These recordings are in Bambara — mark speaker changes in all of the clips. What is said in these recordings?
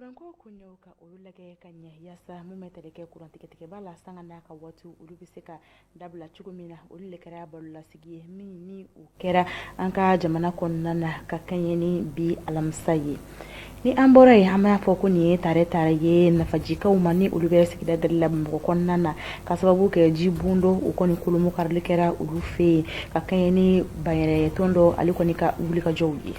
Speaker 1: Kuranko koɲɛw ka olu lajɛ ka ɲɛ yaasa mun bɛ tali kɛ kurantigɛtigɛba la sanga n'a ka waati olu bɛ se ka dabila cogo min na, olu le kɛra balolasigi ye min ni o kɛra an ka jamana kɔnɔna na ka kɛɲɛ ni bi alamisa ye. Ni an bɔra yen, an b'a fɔ ko nin ye tare tare ye nafajikaw ma ni olu bɛ sigida dali la Bamakɔ kɔnɔna na, ka sababu kɛ ji bon dɔ o kɔni kolomokarili kɛra olu fɛ yen ka kɛɲɛ ni bayɛrɛtɔn dɔ ale kɔni ka wulikajɔw ye.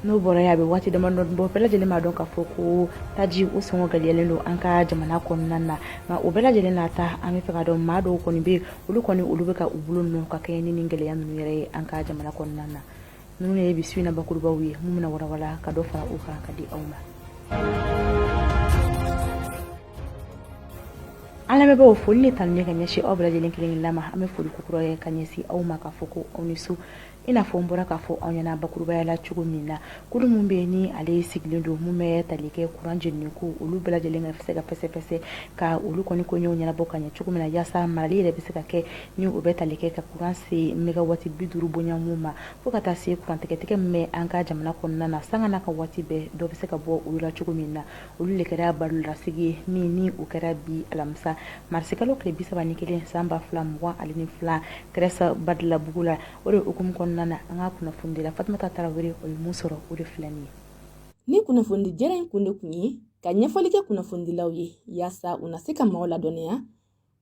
Speaker 1: N'o bɔra yen, a bɛ waati damadɔ bɔ, bɛɛ lajɛlen b'a dɔn k'a fɔ ko taji o sɔngɔ gɛlɛyalen don an ka jamana kɔnɔna na. Nka o bɛɛ lajɛlen n'a ta, an bɛ fɛ k'a dɔn maa dɔw kɔni bɛ yen, olu kɔni olu bɛ ka u bolo nɔ ka kɛɲɛ ni nin gɛlɛya ninnu yɛrɛ ye an ka jamana kɔnɔna na. Ninnu ye bi su in na bakurubaw ye mun bɛna walawala ka dɔ fara o kan ka di aw ma. An lamɛnbaaw, foli ni tanu ka ɲɛsin aw bɛɛ lajɛlen kelen kelenna ma. An bɛ foli kokura ye ka ɲɛsin aw ma k'a fɔ ko aw ni su. I n'a fɔ n bɔra k'a fɔ aw ɲɛna bakurubaya la cogo min na, kulu min bɛ yen ni ale sigilen don mun bɛ tali kɛ kuran jenini ko olu bɛɛ lajɛlen ka se ka fɛsɛfɛsɛ ka olu kɔni koɲɛw ɲɛnabɔ ka ɲɛ cogo min na, yaasa marali yɛrɛ bɛ se ka kɛ ni o bɛ tali kɛ ka kuran se mégawati 50 bonyamu ma, fo ka taa se kurantigɛtigɛ min bɛ an ka jamana kɔnɔna na sanga n'a ka waati bɛɛ, dɔ bɛ se ka bɔ olu la cogo min na. Olu le kɛra balolasigi ye min ni o kɛra bi alamisa marisikalo tile 31 san 2022 CRES Badalabugu la. O de hukumu kɔnɔna na, an ka kunnafonidila Fatumata Tarawele, o ye mun sɔrɔ, o de filɛ nin ye.
Speaker 2: Ni kunnafonidi jɛrɛ in kun de tun ye ka ɲɛfɔli kɛ kunnafonidilaw ye yaasa u na se ka maaw ladɔnniya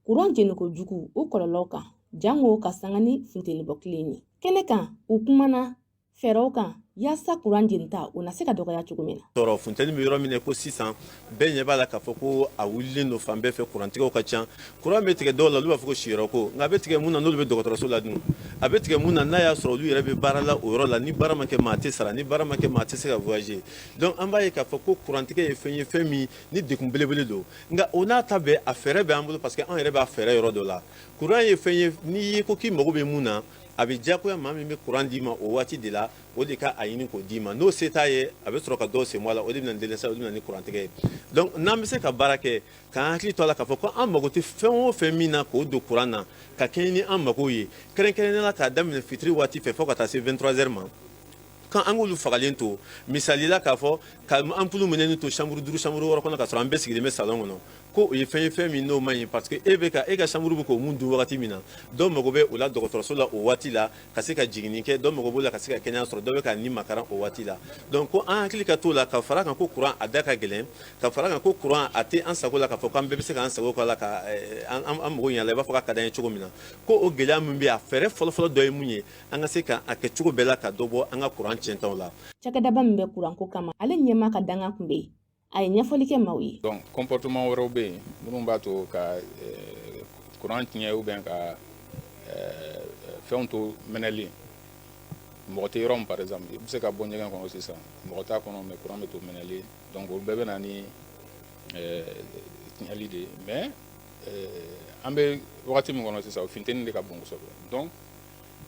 Speaker 2: kuran jeniko jugu o kɔlɔlɔw kan, jango ka sanga ni funteni bɔ tile ye. Kɛnɛ kan, u kumana fɛɛrɛw kan yaasa kuran jenita o na se ka dɔgɔya cogo min na.
Speaker 3: Sɔrɔ funteni bɛ yɔrɔ min ko sisan, bɛɛ ɲɛ b'a la k'a fɔ ko a wulilen don fan bɛɛ fɛ, kurantigɛw ka ca. Kuran bɛ tigɛ dɔw la, olu b'a fɔ ko siyɔrɔ ko, nka a bɛ tigɛ mun na n'olu bɛ dɔgɔtɔrɔso la dun? A bɛ tigɛ mun na n'a y'a sɔrɔ olu yɛrɛ bɛ baara la o yɔrɔ la? Ni baara ma kɛ, maa tɛ sara. Ni baara ma kɛ, maa tɛ se ka voyager. Donc an b'a ye k'a fɔ ko kurantigɛ ye fɛn ye, fɛn min ni degun belebele don. Nka o n'a ta bɛɛ, a fɛɛrɛ bɛ an bolo, parce que anw yɛrɛ b'a fɛɛrɛ yɔrɔ dɔ la. Kuran ye fɛn ye, n'i ko k'i mago bɛ mun na, a bɛ diyagoya maa min bɛ kuran d'i ma o waati de la, o de ka a ɲini k'o d'i ma. N'o se t'a ye, a bɛ sɔrɔ ka dɔw sen bɔ a la. O de bɛ na ni délestage, o de bɛ na ni kurantigɛ ye. Donc n'an bɛ se ka baara kɛ k'an hakili to a la k'a fɔ ko an mago tɛ fɛn o fɛn min na k'o don kuran na ka kɛɲɛ ni an mago ye, kɛrɛnkɛrɛnnenya la k'a daminɛ fitiri waati fɛ fo ka taa se 23 heures ma, kan an k'olu fagalen to. Misali la, k'a fɔ ka ampoule minɛni to chambre 5, chambre 6 kɔnɔ, ka sɔrɔ an bɛɛ sigilen bɛ salon kɔnɔ, ko o ye fɛn ye, fɛn min n'o man ɲi, parce que e bɛ ka e ka chambre bɛ k'o mun dun wagati min na, dɔw mago bɛ o la dɔgɔtɔrɔso la o waati la ka se ka jiginni kɛ, dɔw mago b'o la ka se ka kɛnɛya sɔrɔ, dɔw bɛ ka ni makaran o waati la. Donc ko an hakili ka t'o la, ka fara kan ko kuran a da ka gɛlɛn, ka fara kan ko kuran a tɛ an sago la, k'a fɔ k'an bɛɛ bɛ se k'an sago k'a la ka an mago ɲɛ a la i b'a fɔ k'a ka d'an ye cogo min na. Ko o gɛlɛya min bɛ yen, a fɛɛrɛ fɔlɔfɔlɔ dɔ ye mun ye? An ka se ka a kɛ cogo bɛɛ la ka dɔ bɔ an ka kuran tiɲɛtaw la.
Speaker 2: Cakɛdaba min bɛ kuranko kama, ale ɲɛmaa ka dankan tun bɛ yen, a ye ɲɛfɔli kɛ maaw ye.
Speaker 4: Donc comportement wɛrɛw bɛ yen minnu b'a to ka kuran tiɲɛ ou bien ka fɛnw to mɛnɛli, mɔgɔ tɛ yɔrɔ min. Par exemple, i bɛ se ka bɔ ɲɛgɛn kɔnɔ sisan, mɔgɔ t'a kɔnɔ, mais kuran bɛ to mɛnɛli. Donc olu bɛɛ bɛ na ni tiɲɛli de ye. Mais an bɛ wagati min kɔnɔ sisan, o funteni de ka bon kosɛbɛ. Donc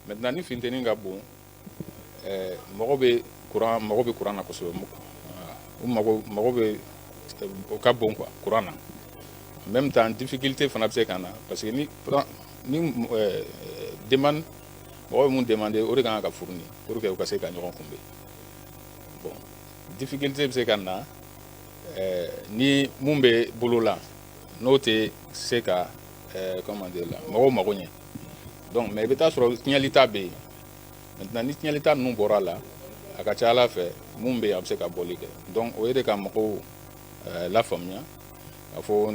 Speaker 4: maintenant, ni funteni ka bon, mɔgɔ bɛ kuran, mago bɛ kuran na kosɛbɛ. U mago bɛ, o ka bon quoi kuran na. En même temps, difficulté fana bɛ se ka na, parce que ni demande, mɔgɔ bɛ mun demander, o de kan ka fournir pour que u ka se ka ɲɔgɔn kunbɛn. Bon, difficulté bɛ se ka na ni mun bɛ bolo la, n'o tɛ se ka comment dire la mɔgɔw mago ɲɛ. Donc mais i bɛ taa sɔrɔ tiɲɛli ta bɛ yen. Maintenant, ni tiɲɛli ta ninnu bɔra a la, a ka ca ala fɛ, mun bɛ yen, a bɛ se ka bɔli kɛ. Donc o ye de ka mɔgɔw lafaamuya k'a fɔ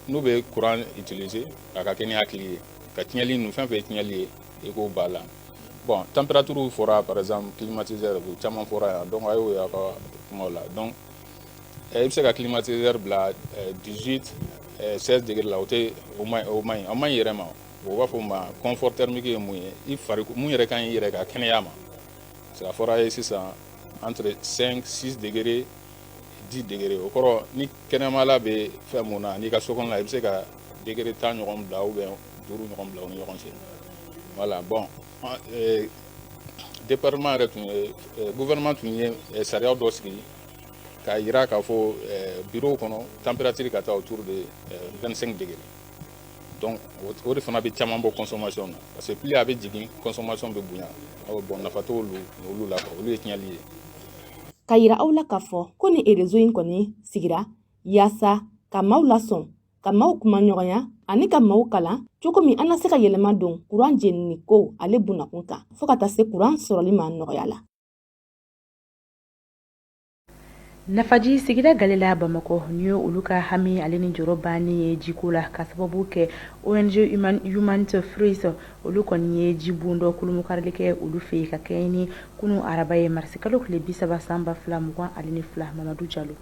Speaker 4: n'u bɛ courant utiliser, a ka kɛ ni hakili ye, ka tiɲɛli ninnu, fɛn fɛn ye tiɲɛli ye, i k'o ba la. Bon, température fɔra, par exemple climatiseur caman fɔra yan. Donc a y'o ye a ka kumaw la. Donc i bɛ se ka climatiseur bila 18, 16 degré la, o tɛ, o man, o man ɲi, o man ɲi yɛrɛ ma. O b'a fɔ o ma confort thermique ye mun ye i fari, mun yɛrɛ ka ɲi i yɛrɛ ka kɛnɛya ma. Parce que a fɔra ye sisan entre 5, 6 degrés, 10 degrés. O kɔrɔ, ni kɛnɛmala bɛ fɛn mun na, n'i ka so kɔnɔ la, i bɛ se ka degré 10 ɲɔgɔn bila ou bien 5 ɲɔgɔn bila u ni ɲɔgɔn cɛ. Voilà. Bon, département yɛrɛ tun ye, gouvernement tun ye sariya dɔ sigi k'a yira k'a fɔ bureau kɔnɔ, température ka taa autour de 25 degrés. Donc o de fana bɛ caman bɔ consommation na, parce que plus a bɛ jigin, consommation bɛ bonya. Bon, nafa t'olu olu la quoi, olu ye tiɲɛli ye.
Speaker 2: Ka yira aw la k'a fɔ ko ni erezo in kɔni sigira yaasa ka maaw lasɔn, ka maaw kuma ɲɔgɔnya ani ka maaw kalan cogo min an na se ka yɛlɛma don kuran jenini ko ale bunakun kan, fɔɔ ka taa se kuran sɔrɔli ma nɔgɔya la.
Speaker 1: Nafaji sigida galela Bamakɔ, ni ye olu ka hami ale ni jɔrɔ bannen ye jiko la, ka sababu kɛ ONG Humanity First, olu kɔni ye jibon dɔ kolomokarili kɛ olu fɛ yen ka kɛɲɛ ni kunun araba ye, marisikalo tile 30 san 2022. Mamadu Jalo.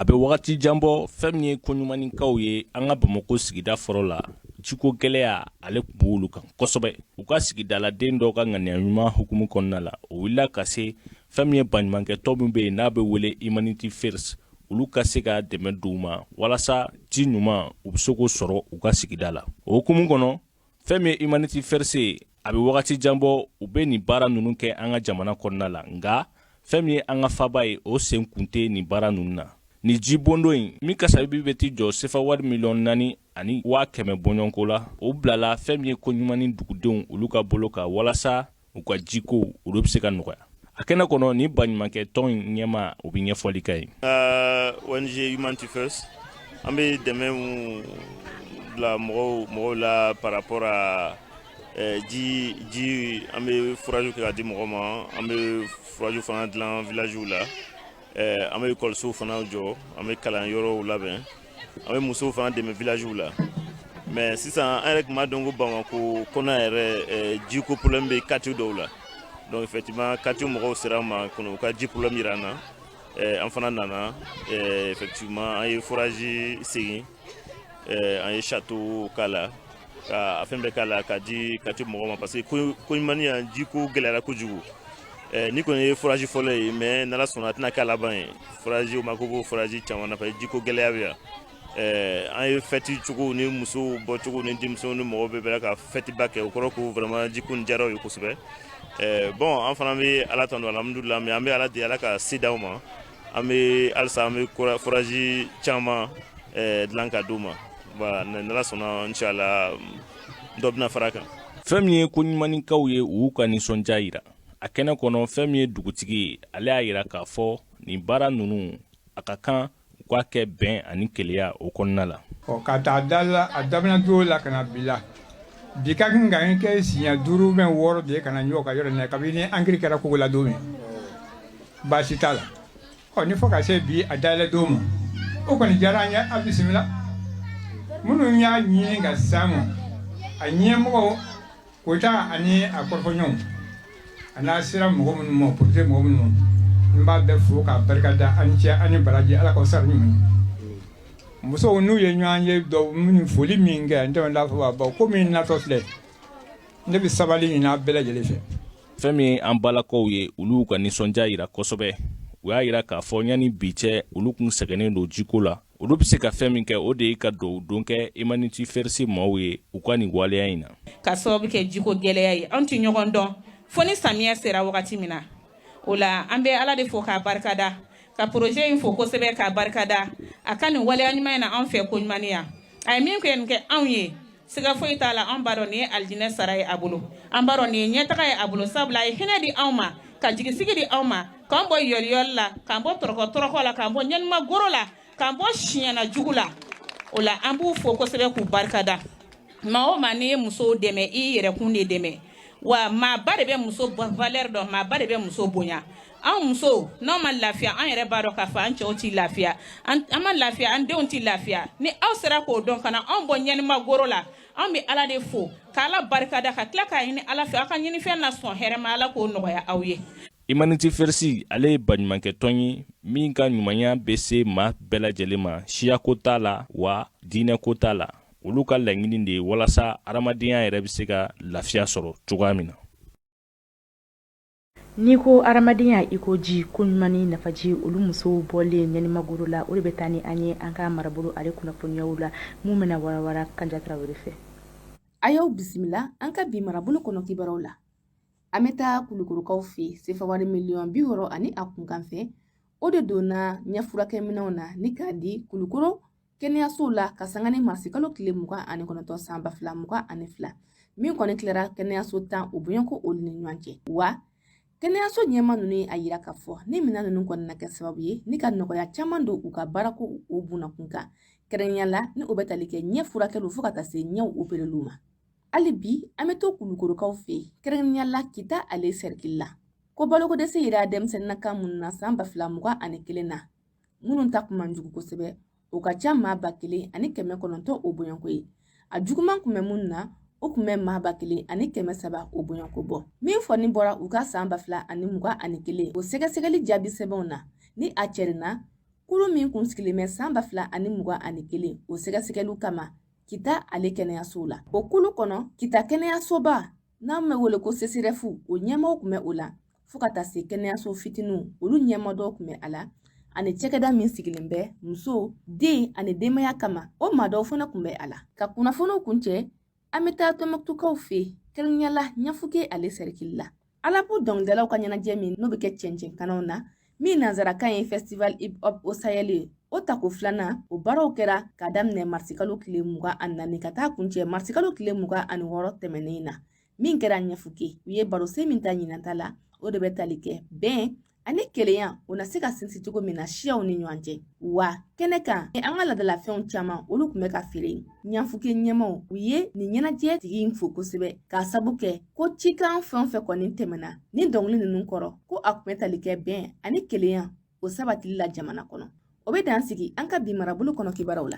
Speaker 5: A bɛ wagati jan bɔ, fɛn min ye koɲumanninkaw ye an ka Bamakɔ sigida fɔlɔ la, jiko gɛlɛya ale tun b'olu kan kosɛbɛ. U ka sigidaladen dɔ ka ŋaniya ɲuman hukumu kɔnɔna la, o wulila ka se fɛn min ye baɲumankɛtɔn min bɛ yen n'a bɛ wele Humanity First, olu ka se ka dɛmɛ d'u ma walasa ji ɲuman u bɛ se k'o sɔrɔ u ka sigida la. O hukumu kɔnɔ, fɛn min ye Humanity First ye, a bɛ wagati jan bɔ u bɛ nin baara ninnu kɛ an ka jamana kɔnɔna la, nka fɛn min ye an ka faba ye, o sen kun tɛ nin baara ninnu na. Nin jibondon in min kasabi bɛ t'i jɔ sefa wari 4,100,000 bɔɲɔgɔnko la, o bilala fɛn min ye koɲumanni dugudenw olu ka bolo kan walasa u ka jiko olu bɛ se ka nɔgɔya. A kɛnɛ kɔnɔ, ni baɲumankɛ tɔn in ɲɛmaa, o bɛ ɲɛfɔli kɛ ye.
Speaker 6: ONG Humanity First, an bɛ dɛmɛ bila mɔgɔw mɔgɔw la par rapport à ji ji An bɛ forage kɛ ka di mɔgɔw ma, an bɛ forage fana dilan villagew la, an bɛ ekɔlisow fana jɔ, an bɛ kalanyɔrɔw labɛn, an bɛ musow fana dɛmɛ villagew la. Mais sisan, an yɛrɛ tun b'a dɔn ko Bamakɔ kɔnɔ yɛrɛ, jiko problème bɛ quartier dɔw la. Donc effectivement, quartier mɔgɔw sera an ma ka u ka ji problème yira an na. An fana nana, effectivement, an ye forage segin, an ye château k'a la, ka a fɛn bɛɛ k'a la ka di quartier mɔgɔw ma, parce que Koɲumani yan, jiko gɛlɛyara kojugu. Ni kɔni ye forage fɔlɔ ye, mais n'Ala sɔnna, a tɛna kɛ a laban ye. Forage, u mako b'o forage caman na, parce que jiko gɛlɛya bɛ yan. An ye fête cogo ni musow bɔcogo ni denmisɛnw ni mɔgɔw bɛɛ bɛra ka fête ba kɛ, o kɔrɔ ko vraiment jiko nin diyara u ye kosɛbɛ. Bon, an fana bɛ Ala tanu, alhamdulillah, mais an bɛ Ala deli, Ala ka se d'aw ma. An bɛ halisa, an bɛ forage caman dilan ka d'u ma. Voilà, n'Ala sɔnna, inchallah, dɔ bɛna fara a kan.
Speaker 5: Fɛn min ye koɲumanninkaw ye, u y'u ka nisɔndiya yira a kɛnɛ kɔnɔ. Fɛn min ye dugutigi ye, ale y'a yira k'a fɔ nin baara ninnu, a ka kan u k'a kɛ bɛn ani kelenya o kɔnɔna la.
Speaker 7: Ɔ, ka taa da la, a daminɛ don la ka na bi la, bi ka kan ka kɛ siɲɛ 5 bɛ 6 de ye ka na ɲɔgɔn ka yɔrɔ in na kabini ancre kɛra kogo la don min. Baasi t'a la. Ɔ, ni fɔ ka se bi a dayɛlɛ don ma, o kɔni diyara an ye. A bisimila minnu y'a ɲini ka s'an ma, a ɲɛmɔgɔ Koyita ani a kɔrɔfɔɲɔgɔnw, a n'a sera mɔgɔ minnu ma, projet mɔgɔ minnu ma, n b'a bɛɛ fo k'a barika da. Ani cɛ ani baraji, Ala k'aw sara ɲuman ye. Musow n'u ye ɲɔgɔn ye dɔ minnu foli min kɛ, n tɛmɛ fɔ bɔ ko min natɔ filɛ, ne bɛ sabali ɲini a bɛɛ lajɛlen fɛ.
Speaker 5: Fɛn min ye an balakaw ye, olu ka nisɔndiya yira kosɛbɛ. U y'a yira k'a fɔ yanni bi cɛ, olu kun sɛgɛnnen don jiko la. Olu bɛ se ka fɛn min kɛ, o de ye ka dugawu don kɛ Humanity First maaw ye u ka nin waleya in na.
Speaker 8: Ka sababu kɛ jiko gɛlɛya ye, an tɛ ɲɔgɔn dɔn fo ni samiyɛ sera wagati min na. O la, an bɛ Ala de fo k'a barikada, ka projet in fo kosɛbɛ k'a barikada a ka nin waleya ɲuman in na an fɛ Koɲumaniya. A ye min kɛ nin kɛ anw ye, siga foyi t'a la, an b'a dɔn nin ye alijinɛ sara ye a bolo, an b'a dɔn nin ye ɲɛtaga ye a bolo, sabula a ye hinɛ di anw ma, ka jigisigi di anw ma, k'an bɔ yɔliyɔli la, k'an bɔ tɔrɔkɔ tɔrɔkɔ la, k'an bɔ ɲɛnima goro la, k'an bɔ siɲɛna jugu la. O la, an b'u fo kosɛbɛ k'u barikada. Maa o maa, n'i ye musow dɛmɛ, i yɛrɛkun de dɛmɛ. Wa maaba de bɛ muso valeur dɔn, maaba de bɛ muso bonya. Anw musow, n'anw ma lafiya, an yɛrɛ b'a dɔn k'a fɔ an cɛw t'i lafiya, an ma lafiya, an denw t'i lafiya. Ni aw sera k'o dɔn ka na anw bɔ ɲɛnima goro la, anw bɛ Ala de fo k'Ala barikada, ka tila k'a ɲini Ala fɛ, aw ka ɲinifɛn na sɔn hɛrɛma, Ala k'o nɔgɔya aw ye.
Speaker 5: Humanity First, ale ye baɲumankɛtɔn ye min ka ɲumanya bɛ se maa bɛɛ lajɛlen ma, siyako t'a la wa diinɛko t'a la. Olu ka laɲini de ye walasa adamadenya yɛrɛ bɛ se ka lafiya sɔrɔ cogoya min na.
Speaker 1: N'i ko adamadenya, i ko ji. Ko ɲuman ni nafaji, olu musow bɔlen ɲɛnimagoro la, o de bɛ taa ni an ye an ka marabolo ale kunnafoniyaw la, mun bɛna warawara Kanja Tarawele fɛ.
Speaker 2: A y'aw bisimila an ka bi marabolo kɔnɔ kibaruw la. An bɛ taa Kulukorokaw fɛ. Sefa wari 60 miliyɔn ani a kunkan fɛ, o de donna ɲɛfurakɛminɛnw na ni k'a di Kulukoro kɛnɛyasow la ka sanga ni marisikalo tile 29 san 2022, min kɔni tilara kɛnɛyaso 10 o bɔɲɔgɔnko olu ni ɲɔgɔn cɛ. Wa Kɛnɛyaso ɲɛmaa ninnu ye a yira k'a fɔ ni minɛn ninnu kɔni na kɛ sababu ye ni ka nɔgɔya caman don u ka baarako o bunakun kan, kɛrɛnkɛrɛnnenya la ni o bɛ tali kɛ ɲɛ furakɛliw fo ka taa se ɲɛw opereliw ma. Hali bi an bɛ to Kulukorokaw fɛ yen, kɛrɛnkɛrɛnnenya la Kita ale sɛrikili la, ko balokodɛsɛ yera denmisɛnninnaka minnu na san 2021 na, minnu ta kun man jugu kosɛbɛ, o ka ca maa 1900 o bɔɲɔgɔnko ye. A juguman kun bɛ minnu na, o kun bɛ maa 1300 o bɔɲɔgɔnko bɔ. Min fɔni bɔra u ka san 2021 o sɛgɛsɛgɛli jaabi sɛbɛnw na, ni a cɛrinna kulu min kun sigilen bɛ san 2021 o sɛgɛsɛgɛliw kama Kita ale kɛnɛyaso la. O kulu kɔnɔ, Kita kɛnɛyasoba n'a bɛ wele ko CSRéf, o ɲɛmaaw kun bɛ o la, fo ka taa se kɛnɛyaso fitininw olu ɲɛmaa dɔw kun bɛ a la, ani cakɛda min sigilen bɛ muso, den ani denbaya kama, o maa dɔw fana kun bɛ a la. Ka kunnafoniw kuncɛ, an bɛ taa Tɔnbukutukaw fɛ yen, kɛrɛnkɛrɛnnenya la Ɲafuke ale sɛrikili la. Alapu dɔnkilidalaw ka ɲɛnajɛ min n'o bɛ kɛ cɛncɛnkannaw na, min nansarakan ye Festival Hip Hop au Sahel ye, o tako filanan o baaraw kɛra ka daminɛ marisikalo tile 24 ka taa kuncɛ marisikalo tile 26 tɛmɛnen na, min kɛra Ɲafuke. U ye barosen min ta ɲinan ta la, o de bɛ tali kɛ bɛn ani kelenya o na se ka sinsin cogo min na siyaw ni ɲɔgɔn cɛ. Wa kɛnɛ kan, an ka laadalafɛnw caman olu tun bɛ ka feere. Ɲafuke ɲɛmaw u ye nin ɲɛnajɛ tigi in fo kosɛbɛ, k'a sabu kɛ ko cikan fɛn o fɛn kɔni tɛmɛna ni dɔnkili ninnu kɔrɔ, ko a tun bɛ tali kɛ bɛn ani kelenya o sabatili la jamana kɔnɔ. O bɛ dan sigi an ka bi marabolo kɔnɔ kibaruyaw la.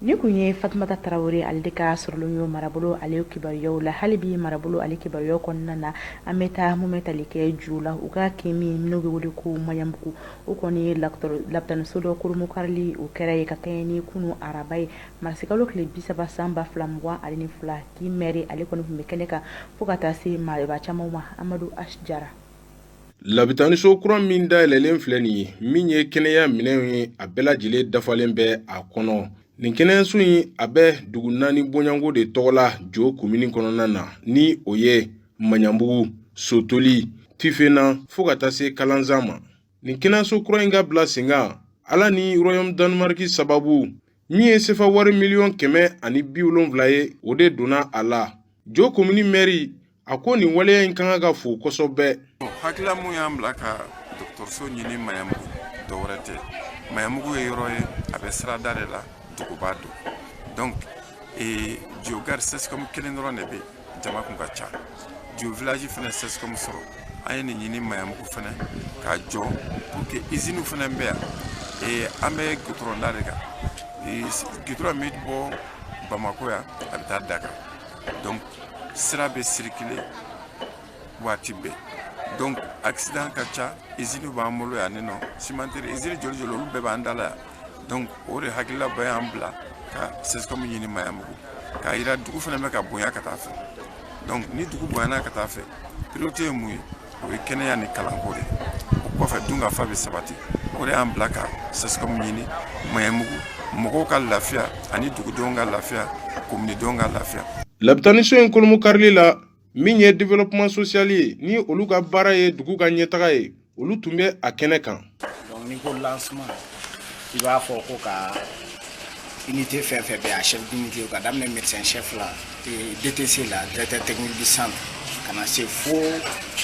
Speaker 1: Nin kun ye Fatumata Tarawele ale de ka sɔrɔlen ye marabolo ale kibaruyaw la. Hali bi marabolo ale kibaruyaw kɔnɔna na, an bɛ taa mun bɛ tali kɛ Jo la, u ka kin min n'o bɛ wele ko Maɲanbugu, o kɔni ye lapitaniso dɔ kurunbonkarili o kɛra yen ka kɛɲɛ ni kunu araba ye marisikalo tile 30 san 2022. Kin mɛri ale kɔni tun bɛ kɛnɛ kan fo ka taa se maaba caman ma. Amadu H Jara.
Speaker 9: Labitaniso kura min dayɛlɛlen filɛ nin ye, min ye kɛnɛya minɛnw ye, a bɛɛ lajɛlen dafalen bɛ a kɔnɔ. Nin kɛnɛyaso in, a bɛ dugu naani bɔɲɔgɔnko de tɔgɔ la Jo komini kɔnɔna na, ni o ye Maɲanbugu, Sotoli, Tifena fo ka taa se Kalanzan ma. Nin kɛnɛyaso kura in ka bila sen kan, Ala ni Royaume Danemark sababu, min ye sefa wari 170 miliyɔn ye, o de donna a la. Jo komini mɛri a ko nin waleya in ka kan ka fo kosɛbɛ.
Speaker 10: Hakilila mun y'an bila ka dɔgɔtɔrɔso ɲini Maɲanbugu, dɔwɛrɛ tɛ. Maɲanbugu ye yɔrɔ ye, a bɛ sirada de la, duguba don. Donc Jo gare CSCOM kelen dɔrɔn de bɛ yen, jama kun ka ca. Jo village fana CSCOM sɔrɔ. An ye nin ɲini Maɲanbugu fana k'a jɔ pour que usine fana bɛ yan. An bɛ goudron da de kan. Goudron bɛ bɔ Bamako yan, a bɛ taa Dakar. Donc sira bɛ circuler waati bɛɛ, donc accident ka ca. Usine b'an bolo yan nɔ, cimenterie, usine joli joli, olu bɛɛ b'an da la yan. Donc o de hakililaba y'an bila ka CSCOM ɲini Maɲanbugu, k'a yira dugu fana bɛ ka bonya ka taa fɛ. Donc ni dugu bonyana ka taa fɛ, priorité ye mun ye? O ye kɛnɛya ni kalanko de ye. O kɔfɛ, dunkafa bɛ sabati. O de y'an bila ka CSCOM ɲini Maɲanbugu, mɔgɔw ka lafiya ani dugudenw ka lafiya, kominidenw ka lafiya.
Speaker 9: Labitaniso in kolomokarili la, min ye développement social ye, ni olu ka baara ye dugu ka ɲɛtaga ye, olu tun bɛ a kɛnɛ kan.
Speaker 11: Donc n'i ko lancement, i b'a fɔ ko ka unité fɛn fɛn bɛ yen, a chef d'unité, ka daminɛ médecin chef la, DTC la, directeur technique du centre, ka na se fo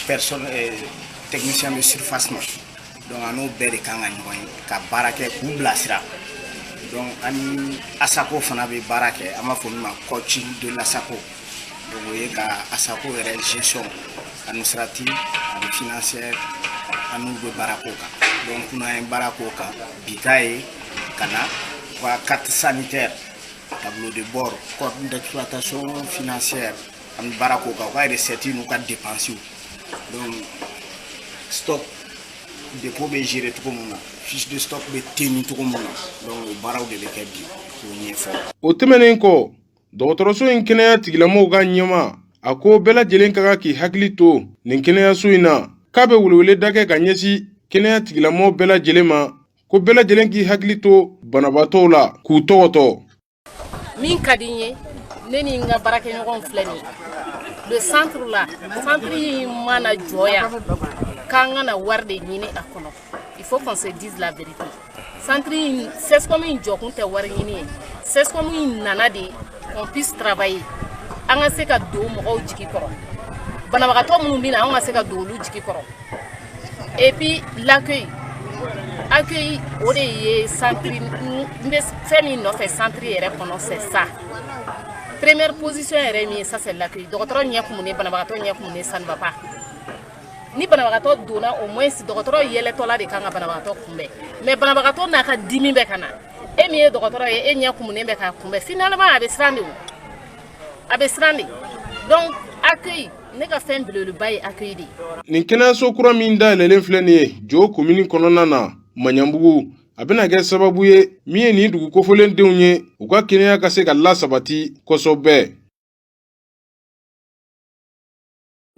Speaker 11: personne technicien de surface ma. Donc an n'o bɛɛ de kan ka ɲɔgɔn ye ka baara kɛ k'u bilasira. Donc an ni ASACO fana bɛ baara kɛ, an b'a fɔ min ma coaching de l'ASACO. Donc o ye ka ASACO yɛrɛ gestion administrative ani financière, an n'u bɛ baara k'o kan. Donc kunun an ye baara k'o kan, bi ta ye ka na u ka carte sanitaire, tableau de bord, code d'exploitation financière, an bɛ baara k'o kan, u ka recette n'u ka dépenses. Donc stock dépôt bɛ gérer cogo mun na, fiche de stock bɛ tenir cogo mun na, donc o baaraw de bɛ kɛ bi k'o ɲɛfɔ.
Speaker 9: O tɛmɛnen kɔ, dɔgɔtɔrɔso in kɛnɛya tigilamɔgɔw ka ɲɛma a ko bɛɛ lajɛlen ka kan k'i hakili to nin kɛnɛyaso in na, k'a bɛ weleweleda kɛ ka ɲɛsin kɛnɛya tigilamɔgɔw bɛɛ lajɛlen ma, ko bɛɛ lajɛlen k'i hakili to banabaatɔw la k'u tɔgɔtɔ.
Speaker 12: Min ka di n ye, ne ni n ka baarakɛɲɔgɔnw filɛ nin ye, le centre la, centre in mana jɔ yan k'an ka na wari de ɲini a kɔnɔ. Il faut qu'on se dise la vérité, centre in, CSCOM in jɔkun tɛ wari ɲini ye. CSCOM in nana de qu'on puisse travailler, an ka se ka don mɔgɔw jigi kɔrɔ. Banabagatɔ minnu bɛ na, anw ka se ka don olu jigi kɔrɔ. Et puis l'accueil, accueil, o de ye centre, n bɛ fɛn min nɔfɛ centre yɛrɛ kɔnɔ, c'est ça. Première position yɛrɛ min ye, ça c'est l'accueil. Dɔgɔtɔrɔ ɲɛ kumunen, banabagatɔ ɲɛ kumunen, ça ne va pas. Ni banabagatɔ donna, au moins dɔgɔtɔrɔ yɛlɛtɔla de kan ka banabagatɔ kunbɛn, mais banabagatɔ n'a ka dimi bɛ ka na, e min ye dɔgɔtɔrɔ ye, e ɲɛ kumunen bɛ k'a kunbɛn, finalement a bɛ siran de, o a bɛ siran de. Donc accueil, ne ka fɛn belebeleba ye accueil de ye.
Speaker 9: Nin kɛnɛyaso kura min dayɛlɛlen filɛ nin ye Jo komini kɔnɔna na, Maɲanbugu, a bɛna kɛ sababu ye min ye nin dugu kofɔlen denw ye, u ka kɛnɛya ka se ka lasabati kosɛbɛ.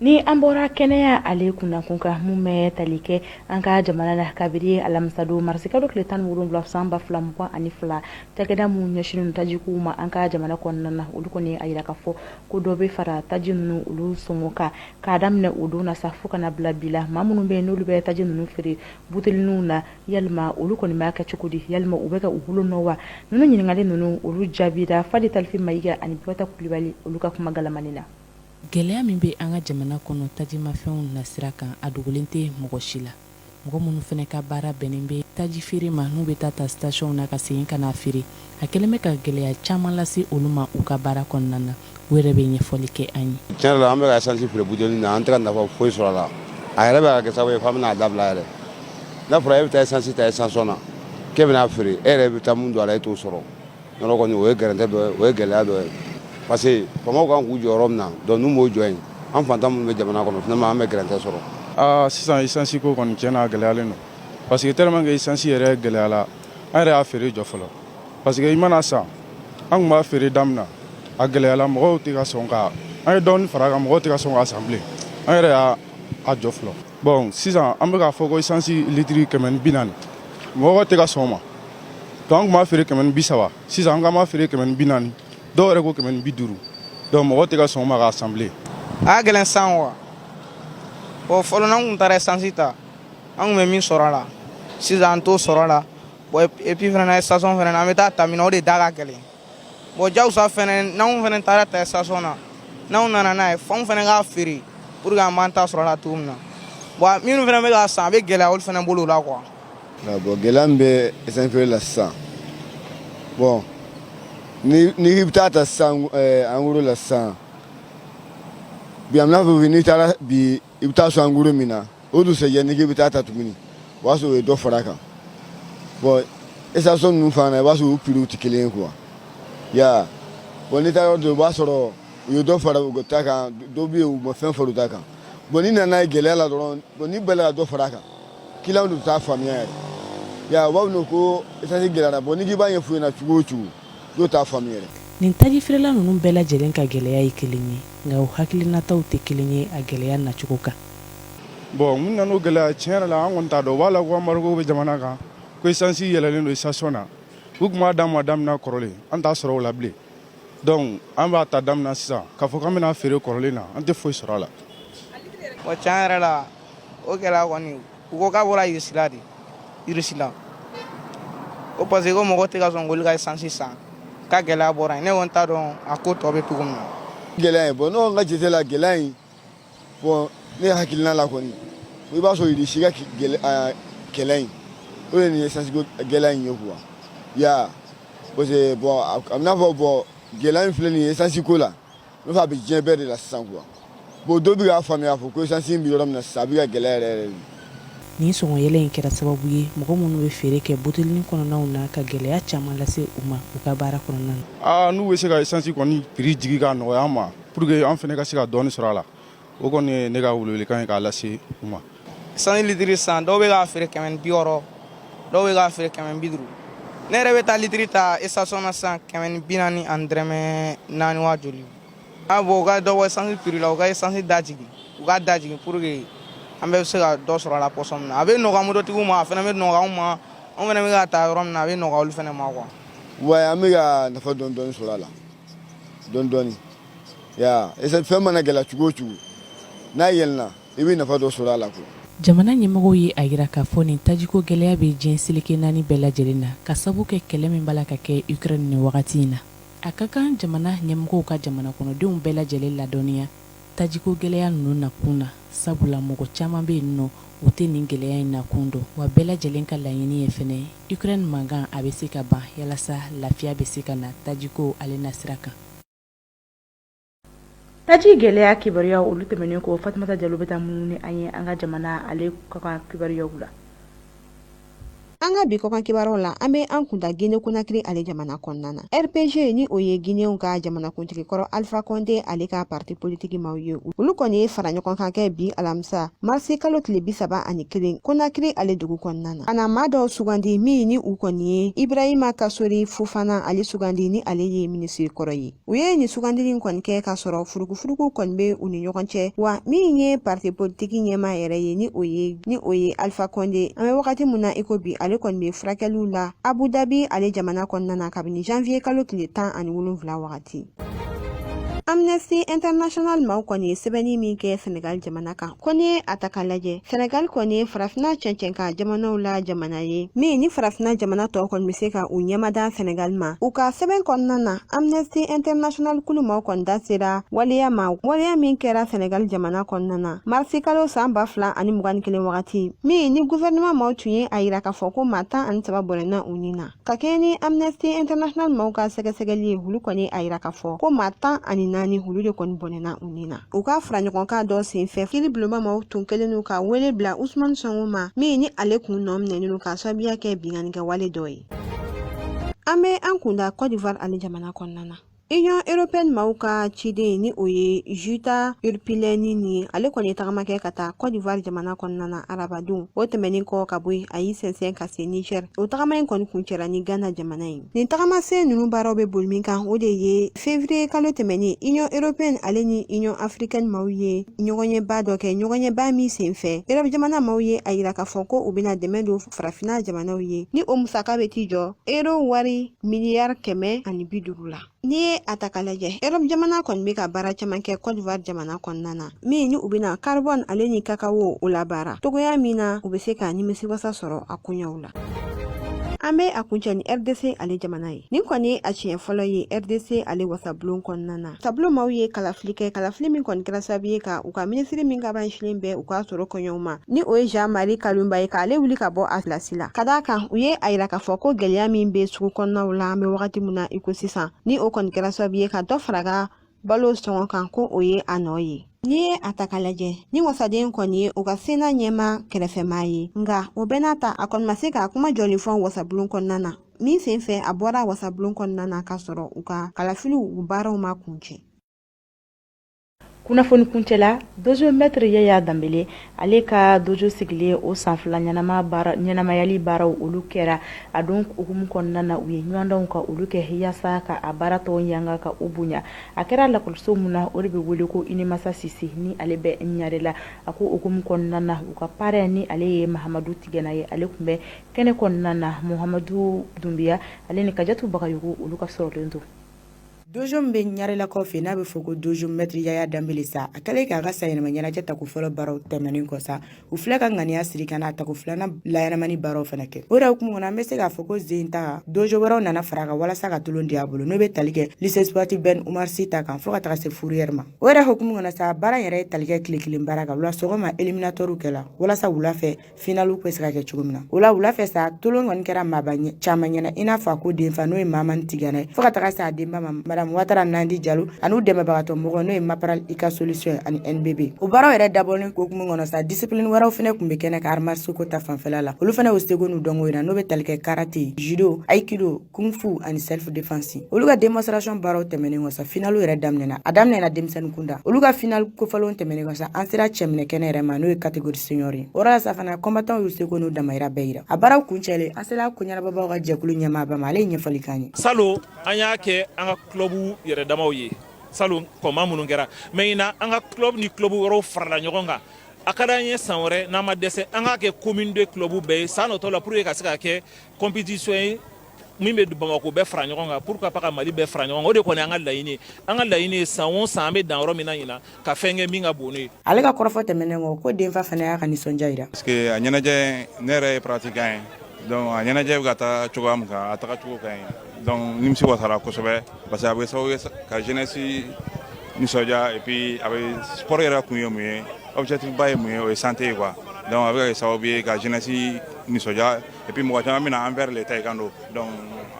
Speaker 1: Ni an bɔra kɛnɛya ale kunnakun kan, mun bɛ tali kɛ an ka jamana la, kabiri alamisadon marisikalo tile 17 san 2022, cakɛda minnu ɲɛsinnen tajikow ma an ka jamana kɔnɔna na, olu kɔni a yira k'a fɔ ko dɔ bɛ fara taji ninnu olu sɔngɔ kan. K'a daminɛ o don na sa fo ka na bila bi la, maa minnu bɛ yen n'olu bɛ taji ninnu feere buteliniw na, yalima olu kɔni b'a kɛ cogo di? Yalima u bɛ ka u bolo nɔ wa? Ninnu ɲininkali ninnu, olu jaabira Fadi Talifi Mayiga ani Bibata Kulibali olu ka kuma galamani na.
Speaker 13: Gɛlɛya min bɛ an ka jamana kɔnɔ tajimafɛnw nasira kan, a dogolen tɛ mɔgɔ si la. Mɔgɔ minnu fana ka baara bɛnnen bɛ taji feere ma, n'u bɛ taa ta station na ka segin ka n'a feere, a kɛlen bɛ ka gɛlɛya caman lase olu ma u ka baara kɔnɔna na. U yɛrɛ bɛ ɲɛfɔli kɛ an ye.
Speaker 14: Tiɲɛ yɛrɛ la, an bɛ ka essence feere buteli na, an tɛ ka nafa foyi sɔrɔ a la. A yɛrɛ bɛ ka kɛ sababu ye f'an bɛna a dabila yɛrɛ. N'a fɔra e bɛ taa essence ta station na k'e bɛna feere, e yɛrɛ bɛ taa mun don a la, e t'o sɔrɔ. Yɔrɔ kɔni, o ye gɛrɛntɛ dɔ ye, o ye gɛlɛya dɔ ye, parce que faamaw kan k'u jɔ yɔrɔ min na, donc n'u m'o jɔ yen, an fantan minnu bɛ jamana kɔnɔ, finalement an bɛ gɛrɛntɛ sɔrɔ.
Speaker 15: Aa, sisan essence ko kɔni, tiɲɛ na, a gɛlɛyalen don, parce que tellement que essence yɛrɛ gɛlɛyala, an yɛrɛ y'a feere jɔ fɔlɔ, parce que i mana san, an tun b'a feere daminɛ, a gɛlɛyala, mɔgɔw tɛ ka sɔn ka, an ye dɔɔni fara a kan, mɔgɔw tɛ ka sɔn k'a san bilen, an yɛrɛ y'a a jɔ fɔlɔ. Bon, sisan an bɛ k'a fɔ ko essence litiri 140, mɔgɔw tɛ ka sɔn o ma. Donc an tun b'a feere 130, sisan an k'an b'a feere 140, dɔw yɛrɛ ko 150, donc mɔgɔw tɛ ka sɔn o ma k'a san bilen.
Speaker 16: A ka gɛlɛn san wa. Bon, fɔlɔ n'an tun taara essence ta, an tun bɛ min sɔrɔ a la, sisan an t'o sɔrɔ a la. Bon, et puis fana na, station fana na, an bɛ taa ta min na, o de da ka gɛlɛn. Bon, jagosa fana, n'anw fana taara ta station na, n'anw nana n'a ye, f'anw fana k'a feere pour que an b'an ta sɔrɔ a la cogo min na. Bon, minnu fana bɛ k'a san, a bɛ gɛlɛya olu fana bolo o la quoi.
Speaker 14: Bon, gɛlɛya min bɛ essence feere la sisan, bon, ni n'i bɛ taa ta sisan en gros la sisan bi, an bɛna fɔ n'i taara bi, i bɛ taa sɔrɔ en gros min na, o dugusɛjɛ n'i k'i bɛ taa ta tuguni, o b'a sɔrɔ o ye dɔ fara a kan. Bon, station ninnu fana na, i b'a sɔrɔ u prix tɛ kelen ye quoi. Ya bon, n'i taara yɔrɔ dɔ, i b'a sɔrɔ u ye dɔ fara u ta kan, dɔw bɛ yen, u ma fɛn fara u ta kan. Bon, n'i nana ye gɛlɛya la dɔrɔn, bon, n'i balila ka dɔ fara a kan, client dun t'a faamuya yɛrɛ. Ya, u b'a fɔ ko essence gɛlɛyara. Bon, n'i k'i b'a ɲɛf'u ɲɛna cogo o cogo, dɔw t'a faamu yɛrɛ.
Speaker 13: Nin tajifeerela ninnu bɛɛ lajɛlen ka gɛlɛya ye kelen ye, nka u hakilinataw tɛ kelen ye a gɛlɛya nacogo kan.
Speaker 15: Bon, mun nana n'o gɛlɛya, tiɲɛ yɛrɛ la, an kɔni t'a dɔn. U b'a la ko embargo bɛ jamana kan, ko essence yɛlɛlen don station na. U tun b'a d'an ma daminɛ kɔrɔlen, an t'a sɔrɔ o la bilen. Donc an b'a ta daminɛ sisan k'a fɔ k'an bɛna feere kɔrɔlen na, an tɛ foyi sɔrɔ a la.
Speaker 16: Bon, tiɲɛ yɛrɛ la, o gɛlɛya kɔni, u ko k'a bɔra Russie la de, Russie la ko, parce que ko mɔgɔ tɛ ka sɔn k'olu ka essence san, k'a gɛlɛya bɔra yen. Ne kɔni t'a dɔn a ko tɔ bɛ cogo min na.
Speaker 14: Gɛlɛya in, bon, ne kɔni ka jate la, gɛlɛya in, bon, ne hakilina la kɔni, i b'a sɔrɔ Russie ka kɛlɛ in, o de nin essence ko gɛlɛya in ye quoi. Ya, parce que bon, a bɛ n'a fɔ, bon, gɛlɛya in filɛ nin ye essence ko la, n'o fɔ a bɛ diɲɛ bɛɛ de la sisan quoi. Bon, dɔw bɛ k'a faamuya k'a fɔ ko essence in bɛ yɔrɔ min na sisan, a bɛ ka gɛlɛya yɛrɛ yɛrɛ de.
Speaker 13: Nin sɔngɔyɛlɛ in kɛra sababu ye mɔgɔ minnu bɛ feere kɛ butelinin kɔnɔnaw na, ka gɛlɛya caman lase u ma u ka baara kɔnɔna na.
Speaker 15: Aa, n'u bɛ se ka essence kɔni prix jigi k'a nɔgɔya an ma pour que an fana ka se ka dɔɔni sɔrɔ a la, o kɔni ye ne ka welewelekan ye k'a lase u ma.
Speaker 16: Essence litiri san, dɔw bɛ k'a feere 160, dɔw bɛ k'a feere 150. Ne yɛrɛ bɛ taa litiri ta station na sisan 140 ani dɔrɔmɛ naani wa joli. A bon, u ka dɔ bɔ essence prix la, u ka essence da jigin, u ka da jigin pour que an bɛɛ bɛ se ka dɔ sɔrɔ a la pɔsɔn min na. A bɛ nɔgɔya mototigiw ma, a fana bɛ nɔgɔya anw ma. Anw fana bɛ ka taa yɔrɔ min na, a bɛ nɔgɔya olu fana ma quoi.
Speaker 14: Ouais, an bɛ ka nafa dɔɔni dɔɔni sɔrɔ a la, dɔɔni dɔɔni. Ya, fɛn mana gɛlɛya cogo o cogo, n'a yɛlɛnna, i bɛ nafa dɔ sɔrɔ a la quoi.
Speaker 13: Jamana ɲɛmɔgɔw ye a jira k'a fɔ nin tajiko gɛlɛya bɛ diɲɛ seleke naani bɛɛ lajɛlen na, ka sabu kɛ kɛlɛ min b'a la ka kɛ Ukraine nin wagati in na. A ka kan jamana ɲɛmɔgɔw ka jamana kɔnɔdenw bɛɛ lajɛlen ladɔnniya. Tajiko gɛlɛya ninnu nakun na, sabula mɔgɔ caman bɛ yen nɔ, u tɛ nin gɛlɛya in nakun dɔn. Wa bɛɛ lajɛlen ka laɲini ye fɛnɛ, Ukraine mankan a bɛ se ka ban yalasa lafiya bɛ se ka na tajiko ale nasira kan.
Speaker 1: Taji gɛlɛya kibaruya olu tɛmɛnen kɔ, Fatumata Jalo bɛ taa munumunu ni an ye an ka jamana ale kɔkan kibaruyaw la.
Speaker 17: An ka bi kɔkan kibaruyaw la, an bɛ an kunda Guinée Conakry ale jamana kɔnɔna na. RPG ni o ye Guinéenw ka jamanakuntigi kɔrɔ Alpha Condé ale ka parti politiki maaw ye, olu kɔni ye fara ɲɔgɔn kan kɛ bi alamisa marisi kalo tile 31 Conakry ale dugu kɔnɔna na, ka na maa dɔw sugandi min ni u kɔni ye Ibrahima Kasori Fofana ale sugandi ni ale ye minisiri kɔrɔ ye. U ye nin sugandili in kɔni kɛ k'a sɔrɔ furukufuruku kɔni bɛ u ni ɲɔgɔn cɛ, wa min ye parti politiki ɲɛmaa yɛrɛ ye ni o ye Alpha Condé, an bɛ wagati min na i ko bi, ale kɔni bɛ furakɛliw la Abu Dhabi ale jamana kɔnɔna na kabini janvier kalo tile 17 wagati. Amnesty International maaw kɔni ye sɛbɛnni min kɛ Senegal jamana kan, ko n'i ye a ta k'a lajɛ, Senegal kɔni ye farafinna cɛncɛn jamanaw la jamana ye min ni farafinna jamana tɔw kɔni bɛ se ka u ɲɛmada Senegal ma. U ka sɛbɛn kɔnɔna na, Amnesty International kulu maaw kɔni da sera waleya ma, waleya min kɛra Senegal jamana kɔnɔna na marisi kalo san 2021 wagati min ni gouvernement maaw tun ye a yira k'a fɔ ko maa 13 bɔnɛna u ni na. Ka kɛɲɛ ni Amnesty International maaw ka sɛgɛsɛgɛli ye, olu kɔni a yira k'a fɔ ko maa 14, olu de kɔni bɔnɛna u ni na. U ka fara ɲɔgɔnkan dɔ senfɛ, kiiri bulonba maaw tun kɛlen don ka wele bila Usumani Sonko ma, min ni ale kun nɔ minɛnen don k'a sababuya kɛ binkannikɛwale dɔ ye. An bɛ an kunda Côte d'Ivoire ale jamana kɔnɔna na. Union européenne maaw ka ciden ni o ye Jutta Urpilainen ye, ale kɔni ye tagama kɛ ka taa Côte d'Ivoire jamana kɔnɔna na arabadon. O tɛmɛnen kɔ ka bɔ yen, a y'i sɛnsɛn ka se Niger. O tagama in kɔni kuncɛra ni Ghana jamana ye. Nin tagamasen ninnu baaraw bɛ boli min kan, o de ye février kalo tɛmɛnen, Union européenne ale ni Union africaine maaw ye ɲɔgɔnyeba dɔ kɛ, ɲɔgɔnyeba min senfɛ Europe jamana maaw ye a yira k'a fɔ ko u bɛna dɛmɛ don farafinna jamanaw ye, ni o musaka bɛ t'i jɔ euro wari miliyari 150 la. N'i ye a ta k'a lajɛ, Europe jamana kɔni bɛ ka baara caman kɛ Côte d'Ivoire jamana kɔnɔna na, min ni u bɛna carbone ale ni cacao o labaara togoya min na u bɛ se ka nimisiwasa sɔrɔ a koɲɛw la. An bɛ a kuncɛ ni RDC ale jamana ye. Nin kɔni ye a siɲɛ fɔlɔ ye RDC ale wasabulon kɔnɔna na, wasabulon maaw ye kalafili kɛ, kalafili min kɔni kɛra sababu ye ka u ka minisiri min ka ɲɛsinnen bɛ u ka sɔrɔ kɔɲɔw ma, ni o ye Jean Marie Kalumba ye, k'ale wuli ka bɔ a pilasi la, ka d'a kan u ye a yira k'a fɔ ko gɛlɛya min bɛ sugu kɔnɔnaw la an bɛ wagati min na i ko sisan, ni o kɔni kɛra sababu ye ka dɔ fara ka balo sɔngɔ kan, ko o ye a nɔ ye. N'i ye a ta k'a lajɛ, ni wasaden kɔni ye u ka Sénat ɲɛma kɛrɛfɛmaa ye, nka o bɛɛ n'a ta, a kɔni ma se ka kuma jɔlen fɔ wasabulon kɔnɔna na, min sen fɛ a bɔra wasabulon kɔnɔna na k'a sɔrɔ u ka kalafiliw u baaraw ma kuncɛ.
Speaker 1: Kunnafoni kuncɛla, dojo Maître Yaya Danbele ale ka dojo sigilen o san 2 ɲɛnamayali baaraw olu kɛra. A don hukumu kɔnɔna na, u ye ɲɔgɔndanw ka olu kɛ yaasa ka a baara tɔw yanga ka u bonya. A kɛra lakɔliso min na, o de bɛ wele ko Inimasa Sise, ni ale bɛ Ɲarela. A ko hukumu kɔnɔna na, u ka parrain ni ale ye Mahamadu Tigana ye, ale tun bɛ kɛnɛ kɔnɔna na. Muhamadu Dunbiya ale ni Kajatu Bagayogo, olu ka sɔrɔlen don.
Speaker 18: Dojo min bɛ Ɲarelakaw fɛ, n'a bɛ fɔ ko dojo Maître Yaya Danbele sa, a kɛlen k'a ka sanyɛlɛma ɲɛnajɛ tako fɔlɔ baaraw tɛmɛnen kɔ sa, u filɛ ka ŋaniya siri ka n'a tako filanan laɲɛnamani baaraw fana kɛ. O yɛrɛ hukumu kɔnɔ, an bɛ se k'a fɔ ko zen ta dojo wɛrɛw nana fara a kan walasa ka tulon di a bolo, n'o bɛ tali kɛ lycée sportif Ben Oumar Sy ta kan, fo ka taga se fourrière ma. O yɛrɛ hukumu kɔnɔ sa, baara yɛrɛ ye tali kɛ tile kelen baara kan. Wula sɔgɔma, éliminatoire kɛla walasa wula fɛ finaliw bɛ se ka kɛ cogo min na. O la, wula fɛ sa, tolon kɔni kɛra maaba caman ɲɛna, i n'a fɔ a ko denfa, n'o ye Mamani Tigana ye, fo ka taga se a denba ma, madame Watara Nandi Jalo, an'u dɛmɛbagatɔ mɔgɔ, n'o ye Maparal i ka solution ani NBB. O baaraw yɛrɛ dabɔlen hukumu kɔnɔ sa, discipline wɛrɛw fɛnɛ tun bɛ kɛnɛ kan. Arts martiaux ko ta fanfɛla la, olu fɛnɛ y'u seko n'u dɔnko yira, n'o bɛ tali kɛ karate, judo, aikido, kung fu ani self défense. Olu ka démonstration baaraw tɛmɛnen kɔ sa, finaliw yɛrɛ daminɛna. A daminɛna denmisɛnnin kunda. Olu ka final kofɔlenw tɛmɛnen kɔ sa, an sera cɛminɛ kɛnɛ yɛrɛ ma, n'o ye catégorie senior ye. O yɔrɔ la sa fana, combattant y'u seko n'u damayira bɛɛ yira. A baaraw kuncɛlen, an sera ko ɲɛnabɔbaw ka jɛkulu ɲɛmaaba ma, ale ye ɲɛfɔli k'an ye.
Speaker 19: Salon, an y'a kɛ an ka club yɛrɛ damaw ye salon, kɔma minnu kɛra, mais ɲinan, an ka club ni club wɛrɛw farala ɲɔgɔn kan. A ka d'an ye, san wɛrɛ, n'an ma dɛsɛ, an k'a kɛ commune de club bɛɛ ye san nɔtɔ la, pour que ka se ka kɛ compétition ye min bɛ Bamakɔ bɛɛ fara ɲɔgɔn kan, pourquoi pas ka Mali bɛɛ fara ɲɔgɔn kan. O de kɔni an ka laɲini ye. An ka laɲini ye, san o san, an bɛ dan yɔrɔ min na ɲinan, ka fɛn kɛ min ka bon n'o ye.
Speaker 18: Ale ka kɔrɔfɔ tɛmɛnen kɔ, ko denfa fana y'a ka nisɔndiya yira.
Speaker 20: Parce que a ɲɛnajɛ, ne yɛrɛ ye pratiquant ye, donc a ɲɛnajɛ bɛ ka taa cogoya min kan, a taga cogo ka ɲi, donc nimisi wasara kosɛbɛ, parce que a bɛ kɛ sababu ye ka jeunesse nisɔndiya. Et puis a bɛ sport yɛrɛ kun ye mun ye, objectif ba ye mun ye, o ye santé ye quoi. Donc a bɛ ka kɛ sababu ye ka jeunesse nisɔndiya, et puis mɔgɔ caman bɛ na envers le taekwondo, donc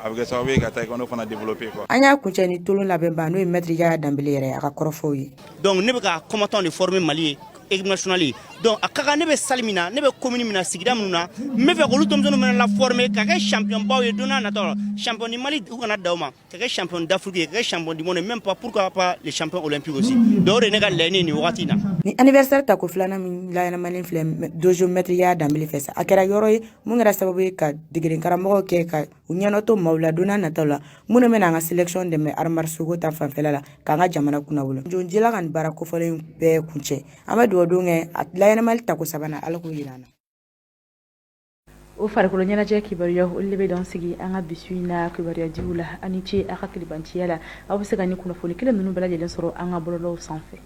Speaker 20: a bɛ kɛ sababu ye ka taekwondo fana développer quoi.
Speaker 18: An y'a kuncɛ ni tolon labɛnba, n'o ye maître Yaya Danbele yɛrɛ, a ka kɔrɔfɔw ye.
Speaker 21: Donc ne bɛ ka combattant de former Mali ye, équipe nationale ye. Donc a ka kan ne bɛ salle min na, ne bɛ commune min na, sigida minnu na, n bɛ fɛ k'olu denmisɛnninw fana la former ka kɛ champion baw ye don n'a nataw la. Champion du Mali, u kana dan o ma, ka kɛ champion d'Afrique ye, ka kɛ champion du monde, même pas, pourquoi pas les champions olympiques aussi. Donc o de ye ne ka laɲini ye nin wagati in na.
Speaker 18: Ni anniversaire tako filanan min laɲɛnamalen filɛ dojo maître Yaya Danbele fɛ sa, a kɛra yɔrɔ ye mun kɛra sababu ye ka degeden karamɔgɔw kɛ ka u ɲɛnɔ to maaw la don n'a nataw la, minnu bɛna an ka sélection dɛmɛ arts martiaux ko ta fanfɛla la, k'an ka jamana kunnawolo. Jonjila ka nin baara kofɔlen bɛɛ kuncɛ, an bɛ dugawu don kɛ a laɲɛnamali tako sabanan, Ala k'o yira an na.
Speaker 1: O farikolo ɲɛnajɛ kibaruya, olu de bɛ dan sigi an ka bi su in na kibaruya diw la. Aw ni ce a ka kilibanciya la. Aw bɛ se ka ni kunnafoni kelen ninnu bɛɛ lajɛlen sɔrɔ an ka bɔlɔlɔw sanfɛ.